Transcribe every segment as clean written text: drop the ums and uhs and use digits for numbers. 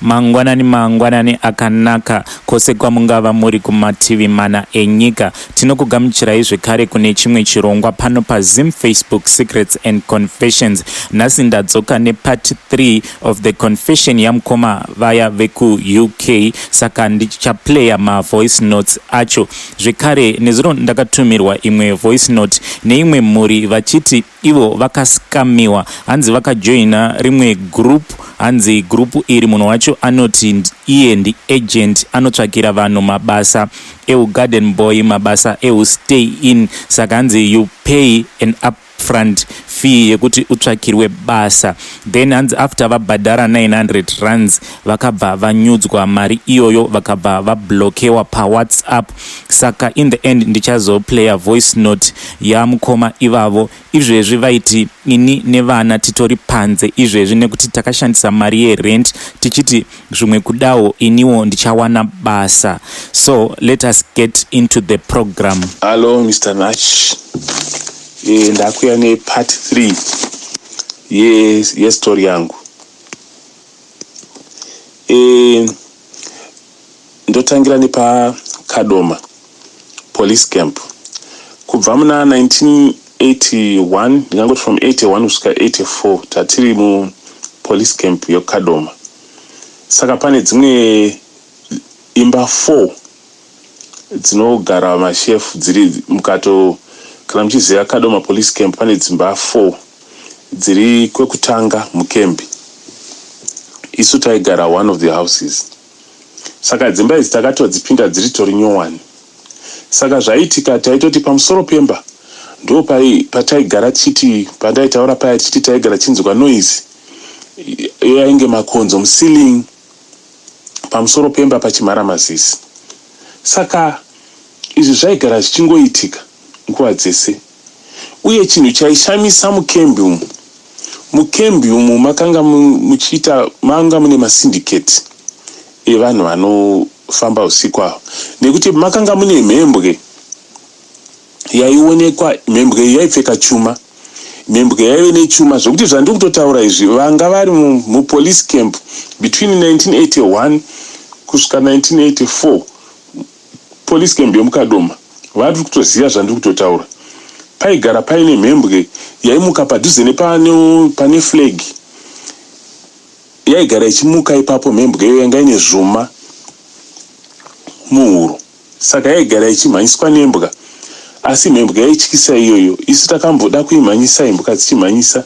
Mangwanani mangwanani akanaka kwose kwamungava muri kumativi mana enyika. Tinokugamuchirai zvekare kune chimwe chirongwa pano paZim Facebook Secrets and Confessions. Nhasi ndadzoka nepart 3 of the confession yamukoma vaya vekuUK, saka ndichaplaya mavoice notes acho zvekare. Nezuro ndakatumirwa imwe voice note neimwe mhuri vachiti ivo vakaskamiwa, hanzi vakajoina rimwe group. Hanzi group iri munhu wacho anoti iye ndiagent, anotsvakira vanhu mabasa eugarden boy, mabasa eustay in. Saka hanzi you pay an upfront fee yekuti utsvakirwe basa. Then hanzi after vabhadhara 900 rands, vakabva vanyudzwa mari iyoyo, vakabva vablokewa paWhatsApp. Saka in the end ndichazoplaya voice note yamukoma ivavo. Izvezvi vaiti, "Ini nevana titori panze izvezvi nekuti takashandisa mari yerent tichiti zvimwe kudawo iniwo ndichawana basa." So let us get into the program. Hallo Mr Nach, ndakuya nepart 3 yestory yangu. Ndotangira nepaKadoma police camp. Kubva muna 1981, ndingangoti from 81 kusvika 84, tatiri mupolice camp yeKadoma. Saka pane dzimwe imba 4 dzinogara mashefu dziri mukato. Kana muchiziva Kadoma police camp, pane dzimba 4 dziri kwekutanga mukembi. Isu taigara one of the houses. Saka dzimba idzi takatodzipinda dziri tori nyowani. Saka zvaiitika, taitoti pamusoro pemba ndo pataigara tichiti, pandaitaura paya tichiti taigara tichinzwa noise yainge makonzo muceiling, pamusoro pemba pachimhara mazizi. Saka izvi zvaigara zvichingoitika nguva dzese. Uye chinhu chaishamisa mukembi umu, mukembi umu makanga muchiita, manga mune masyndicate evanhu vanofamba usiku ava, nekuti makanga mune mhembwe yaionekwa. Mhembwe iyi yaipfeka chuma, mhembwe yaive nechuma zvokuti zvandiri kutotaura izvi, vanga vari mupolice camp between 1981 kusvika 1984, police camp yemuKadoma, vari kutoziva zvandiri kutotaura. Paigara paine mhembwe yaimuka padhuze nepane flag, yaigara ichimuka ipapo. Mhembwe iyo yanga ine zvuma muhuro, saka yaigara ichimhanyiswa nembwa. Asi mhembwe yaityisa iyoyo, isu takamboda kuimhanyisa, imbwa dzichimhanyisa,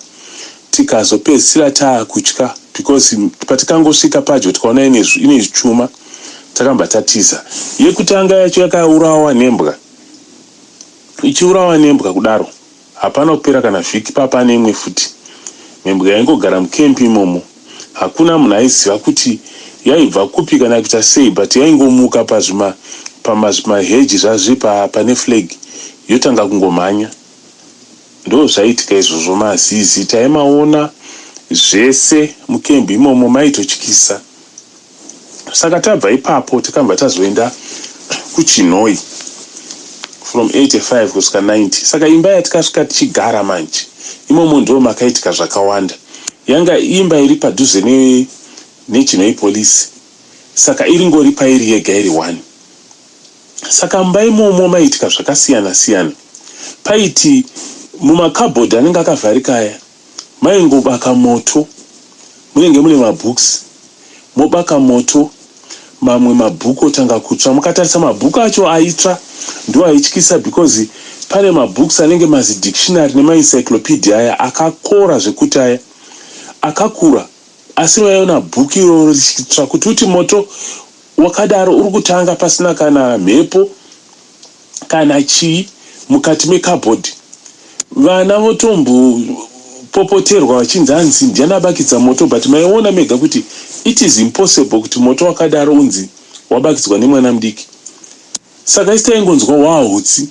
tikazopedzisira taakutya because patikangosvika padyo tikaona ine chuma, takambva tatiza. Yekutanga yacho yakaurawa nembwa. Ichiurawa nembwa kudaro, hapana kupera kana vhiki, papane imwe futi mhembwe yaingogara mukempi imomo. Hakuna munhu aiziva kuti yaibva kupi kana kuita sei, but yaingomuka pamazvimaheji zvazvi pane flag, yotanga kungomhanya. Ndo zvaiitika izvozvo. Mazizi taimaona zvese mukembi imomo, maitotyisa. Saka tabva ipapo, takabva tazoenda kuChinhoi from 85 kusvika 90. Saka imba yatikasvika tichigara manje imomo, ndo makaitika zvakawanda. Yanga imba iri padhuze neChinhoi police, saka iringori pairi yega, iri one. Saka mumba imomo maiitika zvakasiyana siyana. Paiti mumakabhodhi anenge akavharika aya maingobaka moto. Munenge mune mabooks, mobaka moto, mamwe mabhuku otanga kutsva. Mukatarisa mabhuku acho aitsva ndo aityisa, because pane mabooks anenge mazidictionary nemaencyclopedia aya akakora zvekuti aya akakura, asi vaiona bhuku iroro richitsva. Kuti uti moto wakadaro uri kutanga pasina kana mhepo kana chii mukati mekabhodhi, vana votombopopoterwa vachinzi hanzi ndiani abakidza moto, but maiona mega kuti it is impossible kuti moto wakadaro unzi wabakidzwa nemwana mudiki. Saka isi taingonzwa wahutsi,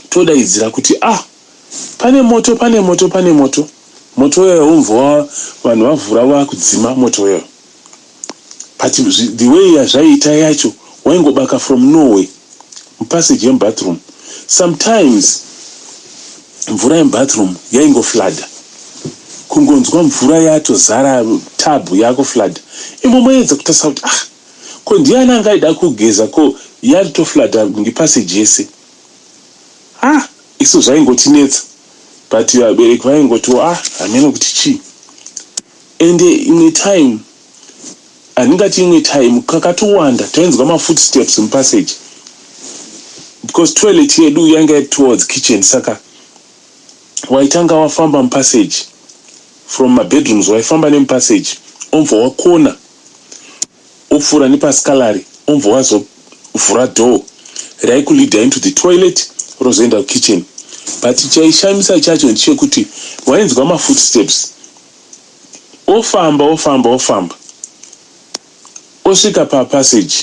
todaidzira kuti, "Ah, pane moto, pane moto, pane moto!" Moto uyoyo umva vanhu vavhura vakudzima moto uyoyo, but the way yazvaiita yacho, waingobaka from nowhere mupassage yemubathroom. Sometimes mvura yemubathroom yaingoflooda. Kungonzwa mvura yatozara tub, yakuflooda, imbomoedza kutarisa kuti, ah, ko ndiani angaida kugeza, ko yatoflooda ngepassage yese? Ah, isu zvaingotinetsa, but vabereki vaingotiwo, ah, hamene kuti chii. Ende imwe time, handingati imwe time, kakatowanda tainzwa mafootsteps mupassage, because toilet yedu yanga iri towards kitchen. Saka waitanga wafamba mupassage from mabedrooms, waifamba nemupassage, omubva wakona, opfuura nepascullery, omubva wazovhura door raikuleada into the toilet, rozoenda kukitchen. But chaishamisa chacho ndechekuti wainzwa mafootsteps, ofamba, ofamba, ofamba, osvika papassage,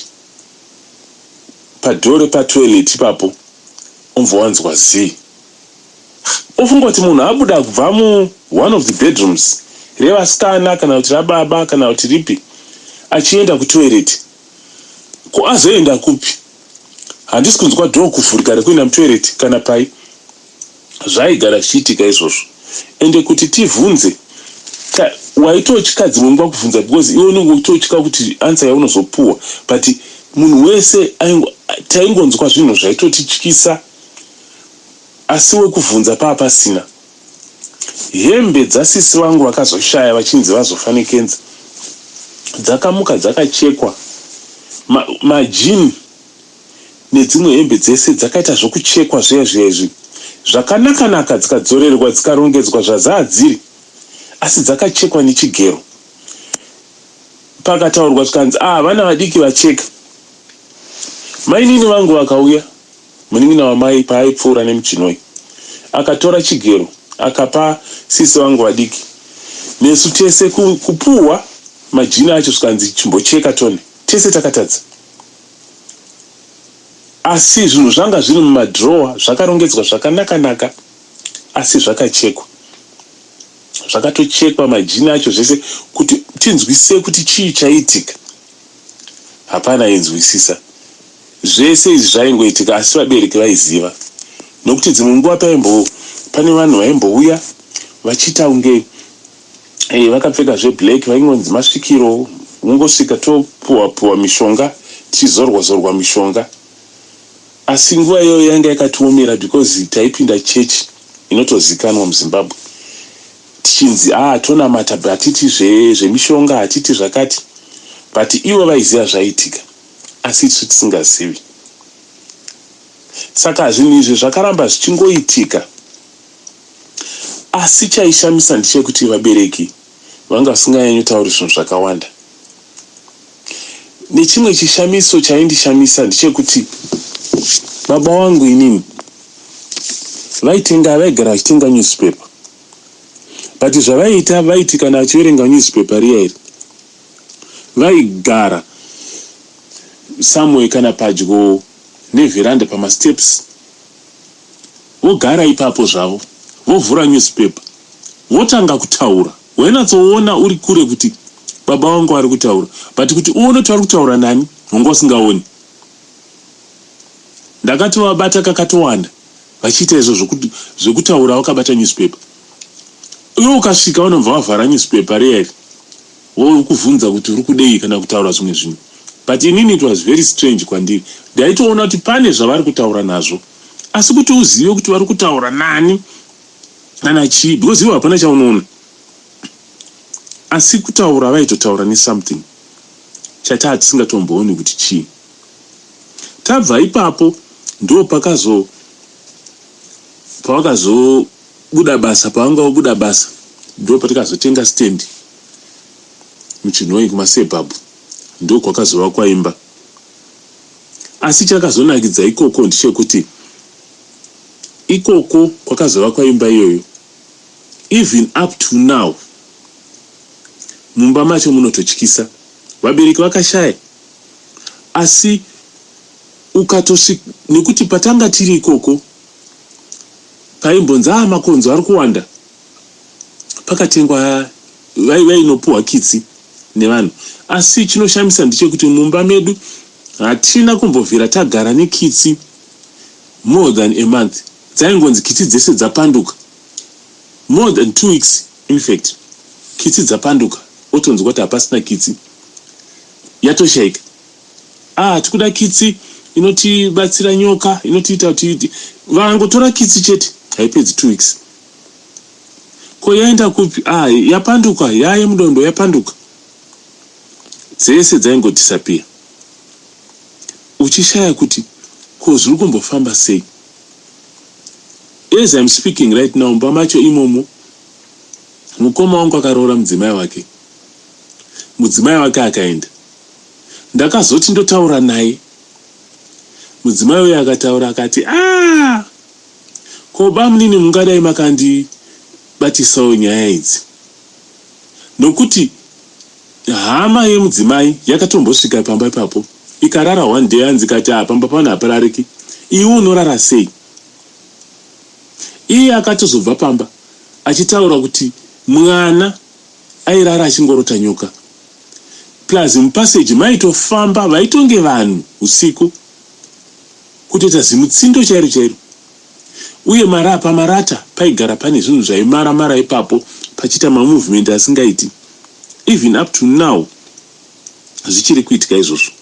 padoor repatoilet ipapo, omubva wanzwa zii. Ofunga kuti munhu abuda kubva muone of the bedrooms, revasikana kana kuti rababa kana kuti ripi, achienda kutoilet. Ko azoenda kupi? Handisi kunzwa door kuvhurika rekuenda mutoilet kana pai. Zvaigara zvichiitika izvozvo. Ende kuti tivhunze, waitotya dzimwe nguva kubvunza, because iwe unenge uchitotya kuti answer yaunozopuwa. But munhu wese taingonzwa zvinhu zvaitotityisa, asi wekuvhunza paa pasina. Hembe dzasisi vangu vakazoshaya vachinzi vazofa nekenza dzakamuka dzakachekwa, majini nedzimwe hembe dzese dzakaita zvokuchekwa zviya zviya izvi, zvakanaka-naka, dzikadzorerwa, dzikarongedzwa zvazaa dziri, asi dzakachekwa nechigero. Pakataurwa zvikanzi, ah, vana vadiki vacheka. Mainini vangu vakauya, munin'ina wamai, paaipfuura nemuchinoi, akatora chigero, akapa sisi vangu vadiki nesu tese kupuhwa majini acho. Zvikanzi, chimbocheka tone. Tese takatadza, asi zvinhu zvanga zviri mumadhirowa, zvakarongedzwa zvakanaka-naka, asi zvakachekwa, zvakatochekwa majini acho zvese. Kuti tinzwisise kuti chii chaitika, hapana ainzwisisa. Zvese izvi zvaingoitika, asi vabereki vaiziva, nokuti dzimwe nguva paimbo pane vanhu vaimbouya vachiita kunge vakapfeka zveblack, vaingonzi masvikiro. Ungosvika, topuwa puwa mishonga, tichizorwa zorwa mishonga. Asi nguva iyoyo yanga yakatiomera, because taipinda chechi inotozikanwa muZimbabwe, tichinzi, a ah, tonamata, hatiti zvemishonga, hatiti zvakati. But ivo vaiziva zvaiitika, asi isu tisingazivi. Saka zvinhu izvi zvakaramba zvichingoitika, asi chaishamisa ndechekuti vabereki vanga vasinganyanyotauri zvinhu zvakawanda. Nechimwe chishamiso chaindishamisa ndechekuti baba vangu inini vaitenga, vaigara vachitenga newspaper. But zvavaiita, vaiti kana vachiverenga newspaper riya iri, vaigara somewhere kana padyo nevheranda, pamasteps, vogara ipapo zvavo, vovhura newspaper, votanga kutaura. Wainatsoona uri kure kuti baba vangu vari kutaura, but kuti uone kuti vari kutaura nani, wanga usingaoni. Ndakatovabata kakatowanda vachiita izvo zvekutaura vakabata newspaper. Iwe ukasvika, vanobva vavhara newspaper riya iri, vokuvhunza kuti uri kudei kana kutaura zvimwe zvinhu. But inini it was very strange kwandiri. Ndaitoona kuti pane zvavari kutaura nazvo, asi kuti uzive kuti vari kutaura nani kana chii, because ivo hapana chaunoona, asi kutaura vaitotaura nesomething chataa tisingatombooni kuti chii. Tabva ipapo, ndo pakazo pavakazobuda basa, pavanga vobuda basa, ndo patikazotenga stand muChinhoyi, kumasuburbs, ndo kwakazovakwa imba. Asi chakazonakidza ikoko ndechekuti ikoko kwakazovakwa imba iyoyo, even up to now mumba macho munototyisa. Vabereki vakashaya, asi ukatosvika, nekuti patanga tiri ikoko paimbonzi, a, makonzo ari kuwanda, pakatengwa, vainopuhwa kitsi nevanhu. Asi chinoshamisa ndechekuti mumba medu hatina kumbovhira tagara nekitsi more than a month. Dzaingonzi kitsi dzese dzapanduka more than 2 weeks, in fact. Kitsi dzapanduka, otonzwa kuti hapasina kitsi, yatoshaika. Ah, tikuda kitsi inotibatsira nyoka, inotiita kuti vangotora kitsi chete, haipedzi 2 weeks. Ko yaenda kupi? Ah, yapanduka, yaye mudondo, yapanduka. Dzese dzaingodisappear, uchishaya kuti ko zviri kumbofamba sei. As I'm speaking right now, mumba macho imomo, mukoma wangu akaroora mudzimai wake, mudzimai wake akaenda. Ndakazoti ndotaura naye, mudzimai uyo akataura akati, "A, ko bamunini, mungadai makandibatisawo nyaya idzi," nokuti hama yemudzimai yakatombosvika pamba ipapo, ikarara one day. Hanzi ikati, "A, pamba pano haparariki, iwe unorara sei?" Iye akatozobva pamba achitaura kuti mwana airara achingorota nyoka, plus mupassage maitofamba vaitonge vanhu usiku, kutoita zimutsindo chairo chairo, uye pamarata paigara pane zvinhu zvaimara mara ipapo, pachiita mamovement asingaiti. Even up to now zvichiri kuitika izvozvo.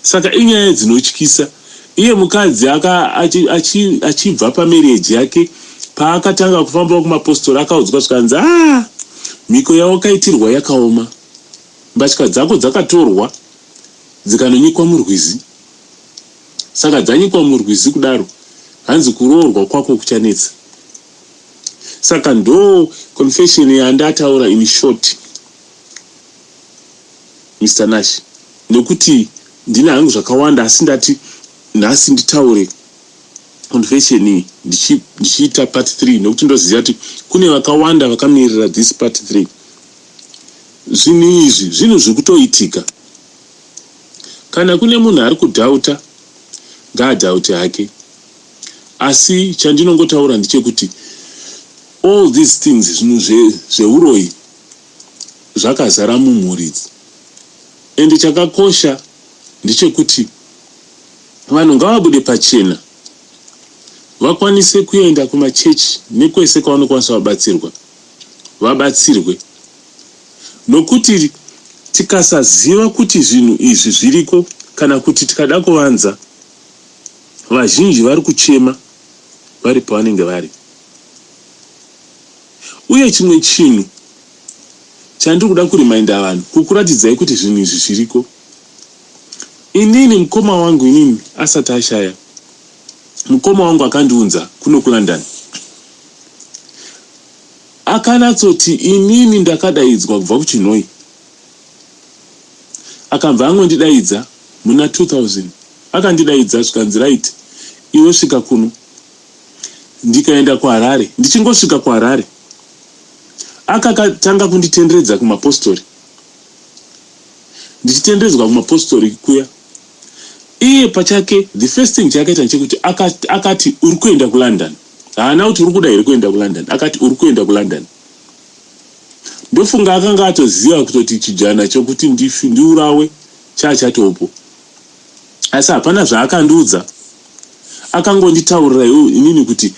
Saka inyaya dzinotyisa. Iye mukadzi achibva pamarriage yake, paakatanga kufamba kumapostori, akaudzwa zvikanzi, "A, mhiko yawakaitirwa yakaoma, mbatya dzako dzakatorwa dzikanonyikwa murwizi. Saka dzanyikwa murwizi kudaro, hanzi kuroorwa kwako kuchanetsa." Saka ndo confession yandataura in short, Mr Nash, nekuti ndine hangu zvakawanda, asi ndati nhasi nditaure confession iyi ndichiita part 3, nekuti ndoziva kuti kune vakawanda vakamirira this part 3. Zvinhu izvi zvinhu zviri kutoitika. Kana kune munhu ari kudoubta, ngaadoubte hake, asi chandinongotaura ndechekuti all these things, zvinhu zveuroyi zvakazara mumhuri idzi. Ende chakakosha ndechekuti vanhu ngavabude pachena, vakwanise kuenda kumachechi nekwese kwavanokwanisa vabatsirwa, vabatsirwe, nokuti tikasaziva kuti zvinhu izvi zviriko, kana kuti tikada kuvanza, vazhinji vari kuchema vari pavanenge vari. Uye chimwe chinhu chandiri kuda kuriminda vanhu, kukuratidzai kuti zvinhu izvi zviriko, inini mukoma wangu, inini asati ashaya, mukoma wangu akandiunza kuno kuLondon, akanatsoti inini ndakadaidzwa kubva kuChinhoi. Akabva angondidaidza muna 2000, akandidaidza zvikanzi, "Right, iwe svika kuno." Ndikaenda kuHarare. Ndichingosvika kuHarare, akakatanga kunditenderedza kumapostori. Ndichitenderedzwa kumapostori kuya, iye pachake, the first thing chaakaita ndechekuti akati, "Uri kuenda kuLondon." Haana kuti, "Uri kuda here kuenda kuLondon?" Akati, "Uri kuenda kuLondon." Ndofunga akanga atoziva kutoti chijana chokuti ndiurawe chaachatopo, asi hapana zvaakandiudza. Akangonditaurira inini kuti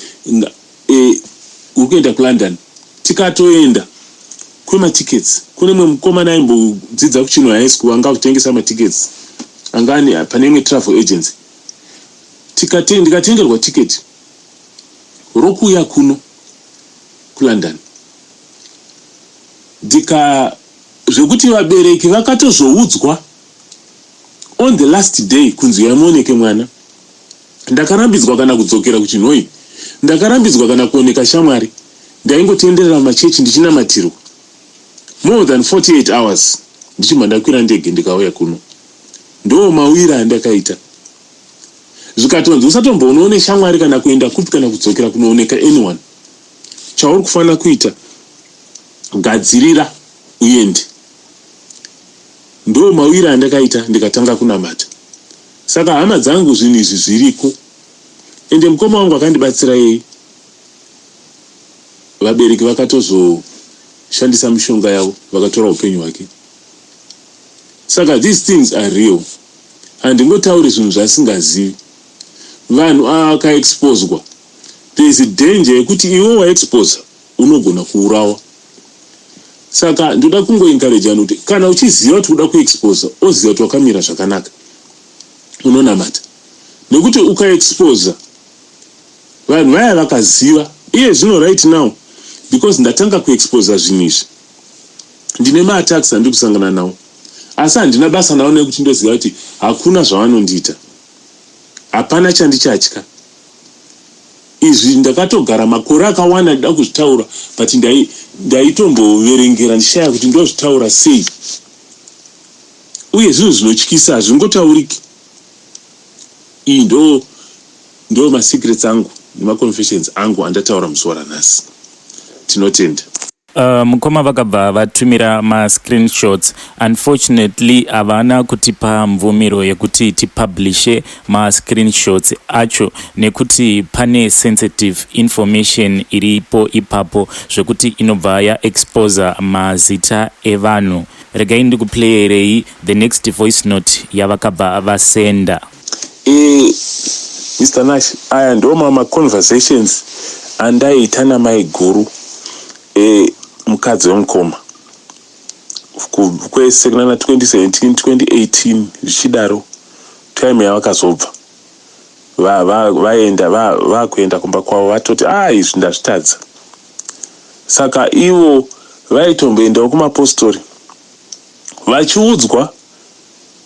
uri kuenda kuLondon. Tikatoenda kwematickets. Kune mumwe mukomana aimbodzidza kuChinhoyi High School, anga kutengesa matickets, anga ane pane imwe travel agency. Ndikatengerwa tiketi rokuuya kuno kuLondon. Ndika zvekuti vabereki vakatozoudzwa on the last day kunzi yamuoneke mwana. Ndakarambidzwa kana kudzokera kuChinhoi, ndakarambidzwa kana kuoneka shamwari. Ndaingotenderera machechi ndichinamatirwa more than 48 hours, ndichibva ndakwira ndege, ndikauya kuno. Ndo mawira andakaita. Zvikatonzi usatombonoone shamwari, kana kuenda kupi, kana kudzokera kunooneka anyone. Chauri kufanira kuita, gadzirira uende. Ndo mawira andakaita, ndikatanga kunamata. Saka hama dzangu, zvinhu izvi zviriko. Ende mukoma wangu akandibatsira yei, vabereki vakatozoshandisa mishonga yavo, vakatora upenyu hwake. Saka these things are real. Handingotauri zvinhu zvasingazivi. Vanhu ava vakaexposwa, there is a danger yekuti iwe waexposa unogona kuurawa. Saka ndoda kungoencourage vanhu kuti kana uchiziva kuti uda kuexposa, oziva kuti wakamira zvakanaka, unonamata, nekuti ukaexposa vanhu vaya vakaziva iye zvino, right now, because ndatanga kuexposa zvinhu izvi, ndine maattacks andiri kusangana nawo, asi handina basa nawo nekuti ndoziva kuti hakuna zvavanondiita, hapana chandichatya. Izvi ndakatogara makore akawanda ndida kuzvitaura, but ndaitomboverengera ndichishaya kuti ndozvitaura sei. Uye zvinhu zvinotyisa, hazvingotauriki. Iyi ndo masecrets angu nemaconfessions angu andataura musi waranhasi. Tinotenda. Mukoma vakabva vatumira mascreenshots. Unfortunately havana kutipa mvumiro yekuti tipublishe mascreenshots acho nekuti pane sensitive information iripo ipapo, zvekuti inobva yaexposa mazita evanhu. Regai ndikuplayerei the next voice note yavakabva vasenda. Mr Nash, aya ndo mamaconversations andaiita namaiguru, mukadzi wemukoma, kwese kunana 2017, 2018 zvichidaro, time yavakazobva vaenda, vakuenda kumba kwavo, vatoti, "A, ah, izvi ndazvitadza." Saka ivo vaitomboendawo kumapostori vachiudzwa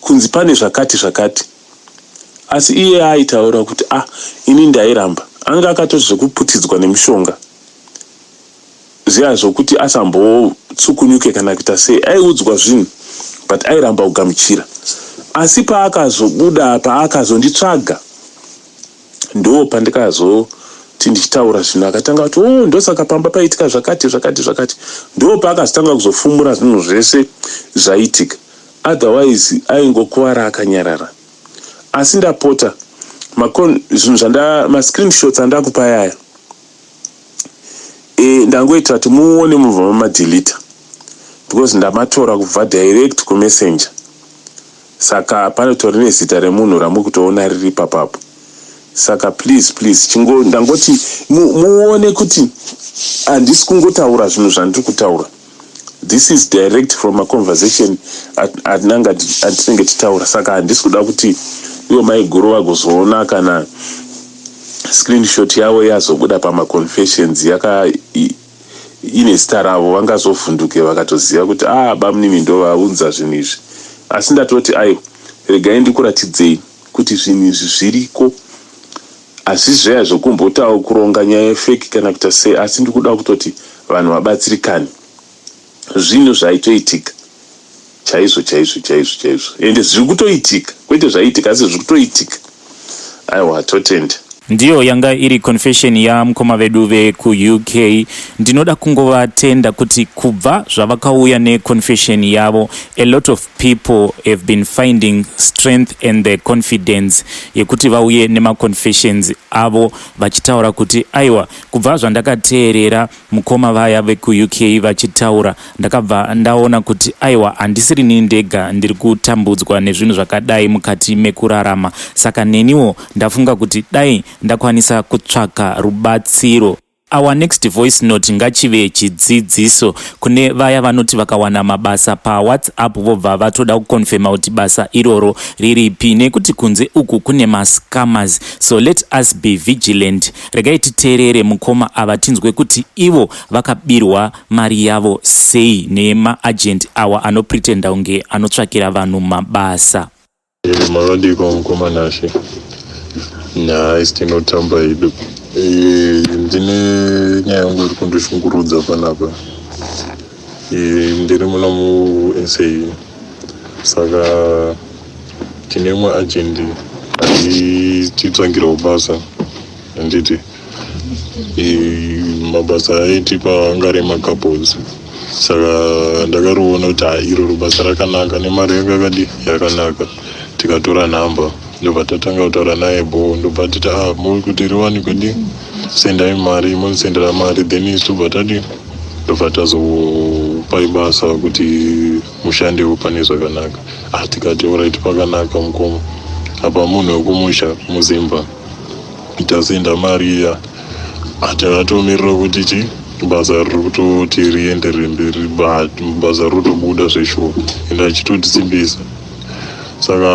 kunzi pane zvakati zvakati, asi iye aitaura kuti, "Ah, ini ndairamba." Anga akatoti zvekuputidzwa nemishonga zviya zvokuti asambotsukunyuke kana kuita sei. Aiudzwa zvinhu but airamba kugamuchira. Asi paakazobuda, paakazonditsvaga, ndo pandikazoti ndichitaura zvinhu, akatanga kuti, "O, ndosaka pamba paitika zvakati zvakati zvakati." Ndo paakazotanga kuzofumura zvinhu zvese zvaitika. Otherwise aingokuvara akanyarara. Asi ndapota, zvinhu zvanda mascreenshots andakupa yaya, ndangoitira kuti muone, mubva mamadeleta, because ndamatora kubva direct kumessenger. Saka panotori nezita remunhu ramuri kutoona riri papapo. Saka please, please, chingo ndangoti muone kuti handisi kungotaura zvinhu zvandiri kutaura. This is direct from a conversation atinanga atinenge titaura. Saka handisi kuda kuti ivo maiguru vagozoona kana screenshot yavo yazobuda pamaconfessions yaka ine zita ravo, vangazovhunduke vakatoziva kuti, "Ah, bamunimi ndo vaunza zvinhu izvi." Asi ndatoti, aiwa, regai ndikuratidzei kuti zvinhu izvi zviriko. Hazvisi zvaya zvokumbotawo kuronga nyaya yefake kana kuita sei, asi ndikuda kutoti vanhu vabatsirikane. Zvinhu zvaitoitika chaizvo chaizvo chaizvo chaizvo, ende zviri kutoitika, kwete zvaitika, asi zviri kutoitika. Aiwa, totenda. Ndiyo yanga iri confession yamukoma vedu vekuUK. Ndinoda kungovatenda kuti kubva zvavakauya neconfession yavo, a lot of people have been finding strength and the confidence yekuti vauye nemaconfessions avo, vachitaura kuti, "Aiwa, kubva zvandakateerera mukoma vaya vekuUK vachitaura, ndakabva ndaona kuti, aiwa, handisiri nini ndega ndiri kutambudzwa nezvinhu zvakadai mukati mekurarama. Saka neniwo ndafunga kuti dai ndakwanisa kutsvaka rubatsiro." Our next voice note ngachive chidzidziso kune vaya vanoti vakawana mabasa paWhatsApp vobva vatoda kuconfirma kuti basa iroro riripi, nekuti kunze uku kune mascammers. So let us be vigilant. Regai titeerere mukoma ava, tinzwe kuti ivo vakabirwa mari yavo sei nemaagent awa anopretenda kunge anotsvakira vanhu mabasa. Makadiko, mukoma Nashe? Nhasi tinotamba hedu. Ndine nyaya yangu iri kundishungurudza panapa. Ndiri muno muSA, saka tine imwe agendi aititsvangirawo basa, handiti? Mabasa aitipa anga ari emacouples, saka ndakariona kuti, ha, iroro basa rakanaka nemari yanga yakadi yakanaka. Tikatora nhamba, ndobva tatanga kutaura naye bo, ndobva titi, "Ah, muri kuti riwanikwe di, sendai mari." Munisendera mari, then isu tobva tadi, ndobva tazopai basa kuti mushandewo pane zvakanaka. Ah, tikati, "Alright, pakanaka, mukoma." Apa munhu wekumusha muzimba. Tasenda mari iya, takatomirira kuti chi Basa riri kutoti rienderere mberi, basa riri kutobuda zveshuwa, ende achitotisimbisa. Saka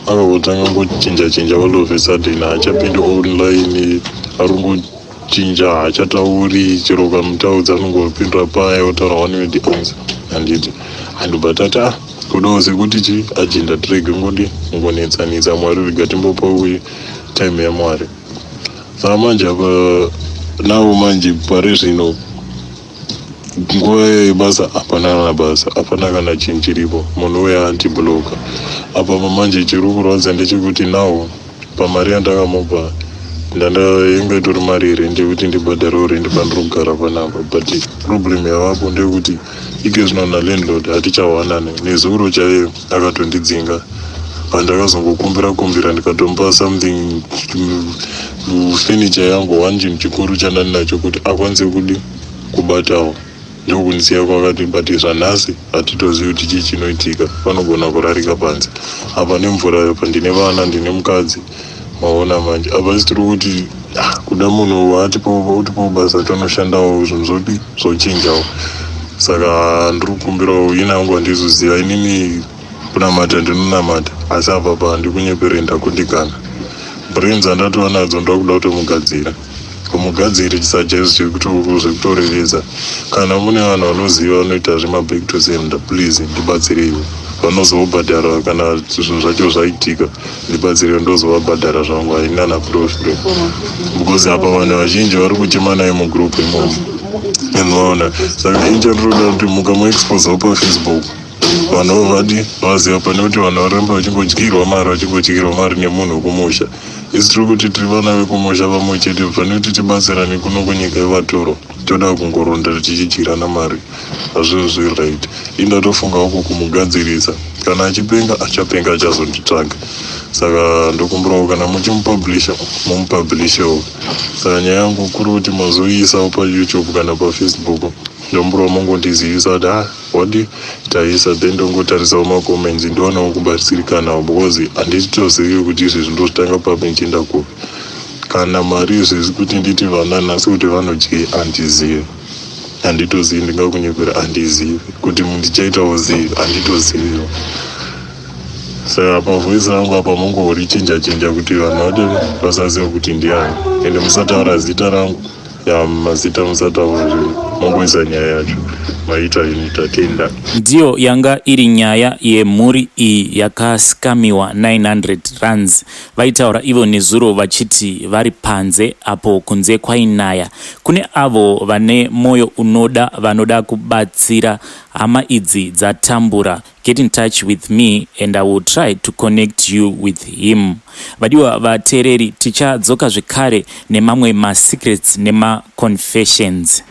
akangotanga ngochinja chinja all of a sudden, haachapindi online, ari kungochinja, haachatauri. Chero ukamutaudza anongopindura paya, otaura one word answer, handiti? Andobva tati, ah, kudawo sekuti chi agenda, tirege ngodi ngonetsanitsa Mwari, rega timbopa uye time yaMwari. Saka manje apa nawo manje pari zvino nguva yebasa hapana kana basa, hapana kana chinhu chiripo. Munhu uya andibloka apa. Manje chiri kurwadza ndechekuti now pamari yandakamupa, ndanda inge itori mari yerendi yekuti ndibhadharewo rendi pandiri kugara panapa. But problem yavapo ndeyekuti ike zvino nalandlord hatichawanani. Nezuro chaiyo akatondidzinga. Pandakazongokumbira kumbira, ndikatomupa something, furniture yangu, one chinhu chikuru chandandinacho kuti akwanise kudi kubatawo, ndokundisiya kwakati. But zvanhasi hatitozivi kuti chii chinoitika, panogona kurarika panze apa nemvura apa. Ndine vana, ndine mukadzi, maona manje apa isi tiri kuti, ah, kuda munhu waatipawo basa tonoshandawo, zvinhu zvodi zvochinjawo. Saka ndiri kukumbirawo, ina yangu handizoziva inini kunamata, ndinonamata, asi apa pa handikunyepere, ndakundikana. Brains andatova nadzo, ndakuda kutomugadzira, kumugadzirisa chaizvo, zvekutorevesa. Kana mune vanhu vanoziva vanoita zvemaback to sender, please ndibatsireiwo. Vanozobhadhara kana zvinhu zvacho zvaitika, ndibatsireiwo, ndozovabhadhara zvangu, haina naprofit, because apa vanhu vazhinji vari kuchema naye mugroup imomo, unoona. Saka ini chandinoda kuti mukamuexposawo paFacebook, vanhu vadi vaziva, pane kuti vanhu varamba vachingodyirwa mari, vachingodyirwa mari nemunhu wekumusha. Isi tiri kuti tiri vana vekumusha vamwe chete, pane kuti tibatsirane kuno kunyika yevatoro, toda kungoronda tichidyirana mari, hazviro zviri right. Indatofungawo kumugadzirisa, kana achipenga achapenga, achazonditsvaga. Saka ndokumbirawo kana muchimupublisha, mumupublishewo. Saka nyaya yangu kuri kuti mazoiisawo paYouTube kana paFacebook, ndomburawo mungondizivisa kuti, ah, wadi taisa, then ndongotarisawo macomments, ndionawo kubatsirikanawo, because handitozivi kuti izvezvi ndozvitanga papi, ndichienda kupi. Kana mari izvezvi kuti nditi vana nhasi kuti vanodyei, handizivi, handitozivi, ndingakunyepera, handizivi kuti ndichaitawo zivi, handitoziviwo. Saka pavoice rangu apa mungorichinja chinja kuti vanhu vati vasaziva kuti ndiani, ende musataura zita rangu ya, mazita musataura, mongoisa nyaya yacho. Maita ini, tatenda. Ndiyo yanga iri nyaya yemhuri iyi yakascamiwa 900 rands. Vaitaura ivo nezuro vachiti vari panze apo, kunze kwainaya. Kune avo vane mwoyo unoda, vanoda kubatsira hama idzi dzatambura, get in touch with me and I will try to connect you with him. Vadiwa vateereri, tichadzoka zvekare nemamwe masecrets nemaconfessions.